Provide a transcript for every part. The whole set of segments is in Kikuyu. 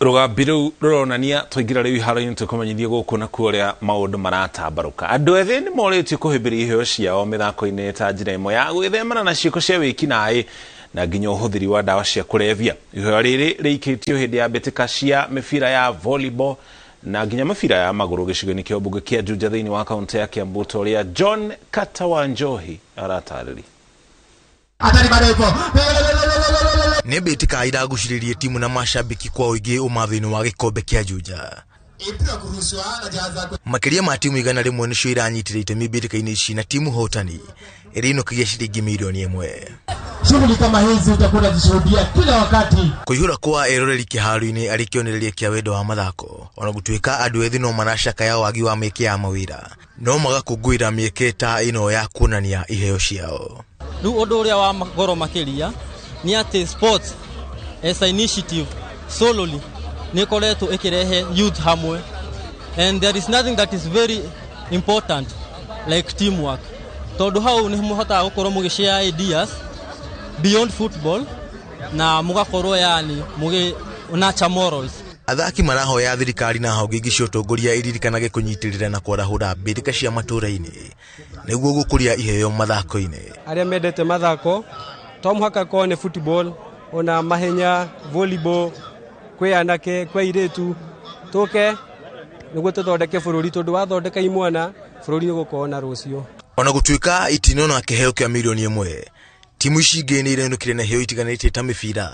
Rũgambi rũu rũronania twaingĩra rĩu iharo-inĩ tũkũmenyithie gũkũ na kuo ũrĩa maũndũ maratambarũka. Andũ ethĩ nĩ morĩtio kũhĩmbĩria iheo ciao mĩthako-inĩ ta njĩra ĩmwe ya gwĩthemana na ciĩko cia wĩkinaĩ na nginya ũhũthĩri wa ndawa cia kũrebia. Ihoya rĩrĩ rĩikĩtio hĩndĩ ya mbĩtĩka cia mĩbira ya volleyball na nginya mĩbira ya magũrũ gĩcigo-inĩ kĩa ũmbunge kĩa Juja thĩinĩ wa kaunti ya Kiambu ta ũrĩa John Kata wa Njohi aratarĩria. Nĩ mbĩtĩka iragucĩrĩirie timu na macambĩki kwa ũingĩ ũmathĩ-inĩ wa gĩkombe kĩa Juja. Makĩria ma timu 100 nĩcio iranyitire itemi mbĩtĩka-inĩ ici na timu hotani ĩrĩinũkagia ciringi mirioni 1. Shughuli kama hizi utakuwa unazishuhudia kila wakati. Kũihũra kwa eroreri kĩharo-inĩ arĩ kĩonereria kĩa wendo wa mathako, ona gũtuĩka andũ ethĩ no maracakaya wagi wa mĩeke ya mawĩra, no magakũngũĩra mĩeke ta ĩno ya kuonania iheo ciao. Rĩu ũndũ ũrĩa wa goro makĩria nĩ atĩ sports as a initiative solely nĩ ĩkoretwo ĩkĩrehe youth hamwe, and there is nothing that is very important like teamwork, tondũ hau nĩ mũhotaga gũkorwo mũgĩ share ideas beyond football na mũgakorwo yani mũgĩ nurture morals. Athaki marahoya thirikari na honge ingĩ cia ũtongoria iririkanage kũnyitĩrĩra na kwarahũra mbĩtĩka cia matũũra-inĩ nĩguo gũkũria iheo mathako-inĩ. Arĩa mendete mathako, to mũhaka korwo nĩ football, ona mahenya, volleyball, kwĩ anake, kwĩ airĩtu, tũke nĩguo tũthondeke bũrũri, tondũ wathondeka imwana, bũrũri nĩ ũgũkorwo na rũciũ. Ona gũtuĩka itinona kĩheo kĩa mirioni 1, timu ici ingĩ nĩ irenũkire na iheo itiganĩte ta mĩbira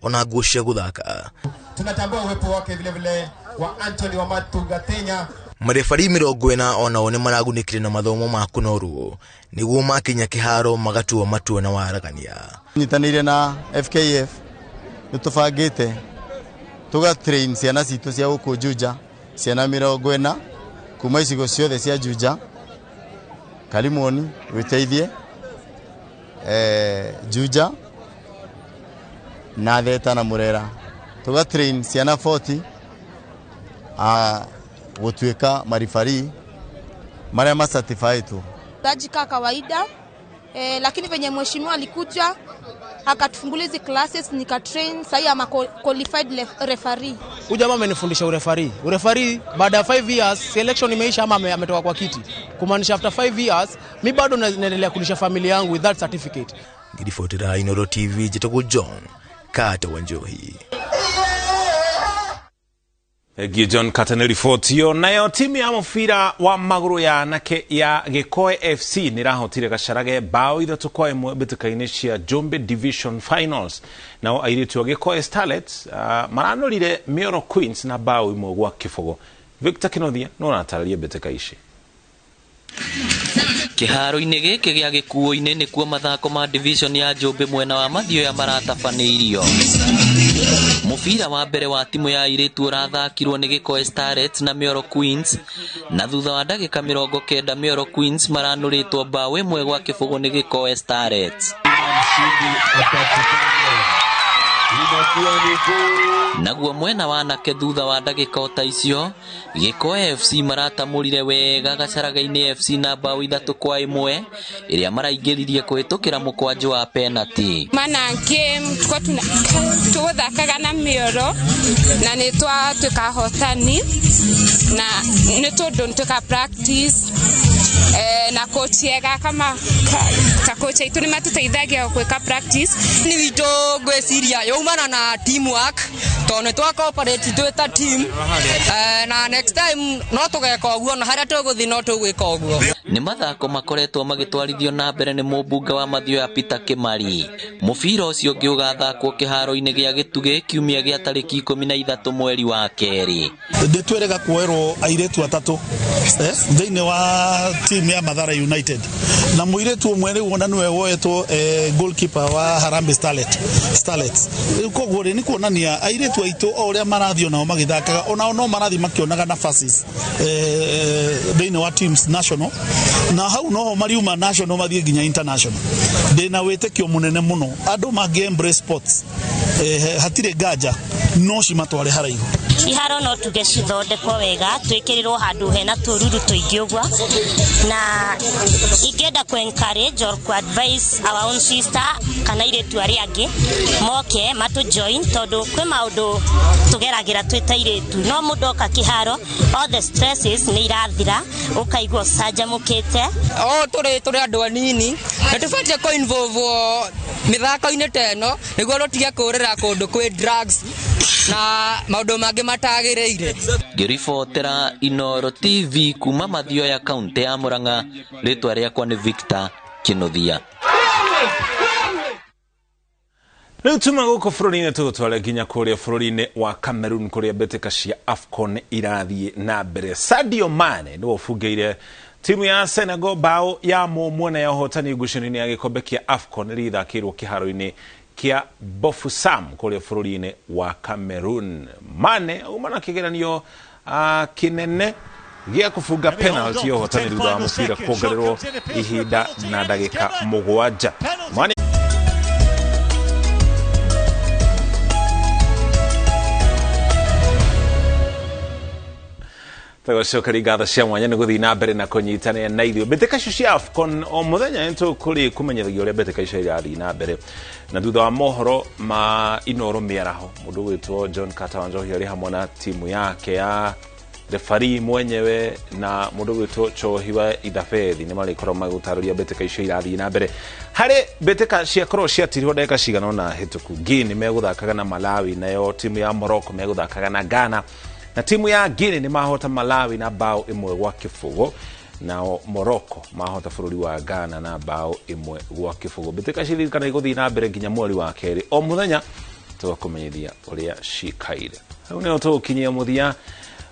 ona nguo cia gũthaka. Tunatambua uwepo wake vile vile wa Anthony Wamatu Gatenya. Marebari 40 onao nĩ maragunĩkire na mathomo ma kũnorwo nĩguo makinya kĩharo magatua matua na waragania. Nyitanĩire na FKF nĩ tũbangĩte tũga train ciana citũ cia gũkũ Juja, ciana 40 kuma icigo ciothe cia Juja, Kalimoni, wĩteithie, Juja na Theta na Murera, tũga train ciana 40 a gũtuĩka maribari marĩa macertified. Tajika kawaida, lakini venye mheshimiwa alikuja akatufungulia hizi classes, nika train, sasa ama qualified referee. Huyu jamaa amenifundisha urefari. Urefari baada ya 5 years selection imeisha ama ametoka kwa kiti. Kumaanisha after 5 years mi bado naendelea kulisha familia yangu with that certificate. Ngiribotera Inooro TV, njĩtagwo John Kata wa Njohi. Thengiũ John Carter nĩ riboti ĩyo. Nayo timu ya mũbira wa magũrũ ya anake ya Gĩkoe FC nĩ ĩrahotire Gacarage bao 3-1 mbĩtĩka-inĩ cia Njumbi Division Finals. Nao airĩtu a Gĩkoe Starlets maranũrire Mĩoro Queens na bao 1-0. Victor Kinothia no aratarĩria mbĩtĩka ici. Kĩharo-inĩ gĩkĩ gĩa gĩkuũ-inĩ nĩkuo mathako ma division ya Njũmbĩ mwena wa Mathioya maratabanĩirio. Mũbira wa mbere wa timu ya airĩtu ũrathakirwo nĩ Gĩkoe Starlets na Mĩoro Queens, na thutha wa ndagĩka 90 Mĩoro Queens maranũrĩtwo bao 1-0 nĩ Gĩkoe Starlets. Naguo mwena wa anake thutha wa ndagĩka o ta icio, Gĩkoe FC maratamũrire wega Gacaraga-inĩ FC na bao 3-1 ĩrĩa maraingĩririe kũhĩtũkĩra mũkwanjũ wa penalty. Mana game tulikuwa tuna tũgũthakaga na Mĩoro na nĩ twatuĩka ahotani na nĩ tondũ nĩ twĩka practice, na coach ega kama ta coach aitũ nĩ matũteithagia gwĩka practice. Nĩ witũ ngwĩciria yaumana na teamwork tondũ nĩ twa cooperate twĩ ta team, na next time no tũgeka ũguo na harĩa tũgũthiĩ no tũgwĩka ũguo. Nĩ mathako makoretwo magĩtwarithio na mbere nĩ mũmbunge wa Mathioya Peter Kimari. Mũbira ũcio ũngĩ ũgathakwo kĩharo-inĩ gĩa Gĩtugĩ kiumia gĩa tarĩki 13 mweri wa kerĩ. Ndĩtwerega kuoerwo airĩtu atatũ thĩinĩ wa team ya Mathare United, na mũirĩtu ũmwe rĩu ona nĩwe woetwo goalkeeper wa Harambee Starlets. Rĩu koguo rĩ, nĩ kuonania airĩtu aitũ o ũrĩa marathiĩ onao magĩthakaga, onao no marathiĩ makĩonaga nabacis thĩinĩ wa teams national, na hau noho mariuma national mathiĩ nginya international. Ndĩna wĩtĩkio mũnene mũno andũ mangĩ embrace sports, hatirĩ nganja no cimatware haraihu. Iharo no tuge cithondekwo wega, twĩkĩrĩrwo handũ hena tũruru tũingĩ ũguo, na ingĩenda kũ encourage or kũ advise our own sister kana airĩtu arĩa angĩ moke matũ join, tondũ kwĩ maũndũ tũgeragĩra twĩ ta airĩtu, no mũndũ oka kĩharo all the stresses nĩ irathira, ũkaigua ũcanjamũkĩte. O tũrĩ andũ anini nĩ tũbatiĩ kũ involve mĩthako-inĩ ta ĩno nĩguo tũtige kũrĩra kũndũ kwĩ drugs na maũndũ mangĩ matagĩrĩire. Ngĩribotera Inooro TV kuma Mathioya kaunti ya Murang'a, rĩtwa rĩakwa nĩ Victor Kinuthia. Rĩu tuma gũkũ bũrũri-inĩ tũgũtware nginya kũrĩa bũrũri-inĩ wa Cameroon kũrĩa mbĩtĩka cia AFCON irathiĩ na mbere. Sadio Mane nĩwe ũbungĩire timu ya Senegal bao ya mũmwe na ya ũhotani ngucanio-inĩ ya gĩkombe kĩa AFCON ĩrĩa ithakĩirwo kĩharo-inĩ kĩa Bafoussam kũrĩa bũrũri-inĩ wa Cameroon. Mane auma na kĩgeranio kĩnene gĩa kũbunga penalty ya ũhotani thutha wa mũbira kuongererwo ihinda na ndagĩka 7. Mane tũgũcokeria ngatho cia mwanya nĩ gũthiĩ na mbere na kũnyitanĩra na ithuĩ. Mbĩtĩka icio cia AFCON o mũthenya nĩ tũkũrĩ kũmenyithagia ũrĩa mbĩtĩka icio irathiĩ na mbere, na thutha wa mohoro ma Inooro mĩaraho, mũndũ ũgwĩtwo John Carter Wanjohi arĩ hamwe na timu yake ya refari mwenyewe na mũndũ ũgwĩtwo Chohi wa Ithabethi nĩ marĩkorwo magĩgũtarĩria mbĩtĩka icio irathiĩ na mbere. Harĩ mbĩtĩka ciakorwo ciatirwo ndagĩka cigana ũna hĩtũku, Guinea megũthakaga na Malawi, nayo timu ya Morocco megũthakaga na Ghana, na timu ya Guinea nĩ mahota Malawi na bao 1-0, nao Morocco mahota bũrũri wa Ghana na bao 1-0. Mbĩtĩka ciririkana igũthiĩ na mbere nginya mweri wa kerĩ, o mũthenya tũgakũmenyithia ũrĩa cikaire. Hau nĩho tũgũkinyia mũthia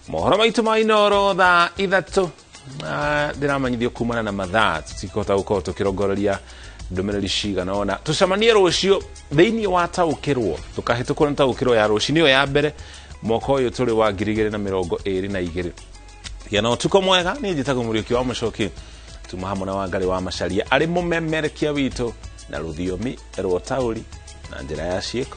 mohoro maitũ ma Inooro thaa 3. Ndĩramanyithio kumana na mathaa tũtikũhota gũkorwo tũkĩrongoreria ndũmĩrĩri cigana ũna. Tũcemanie rũciũ thĩinĩ wa Taũkĩrwo, tũkahĩtũkwo nĩ Taũkĩrwo ya rũciũ nĩyo ya mbere mwaka ũyũ tũrĩ wa 2022. Gĩa na ũtukũ mwega. Niĩ njĩtagwo Mũriũki wa Mũcoki, tuma hamwe na Wangarĩ wa Macharia arĩ mũmemerekia witũ na rũthiomi rwa taũri na njĩra ya ciĩko.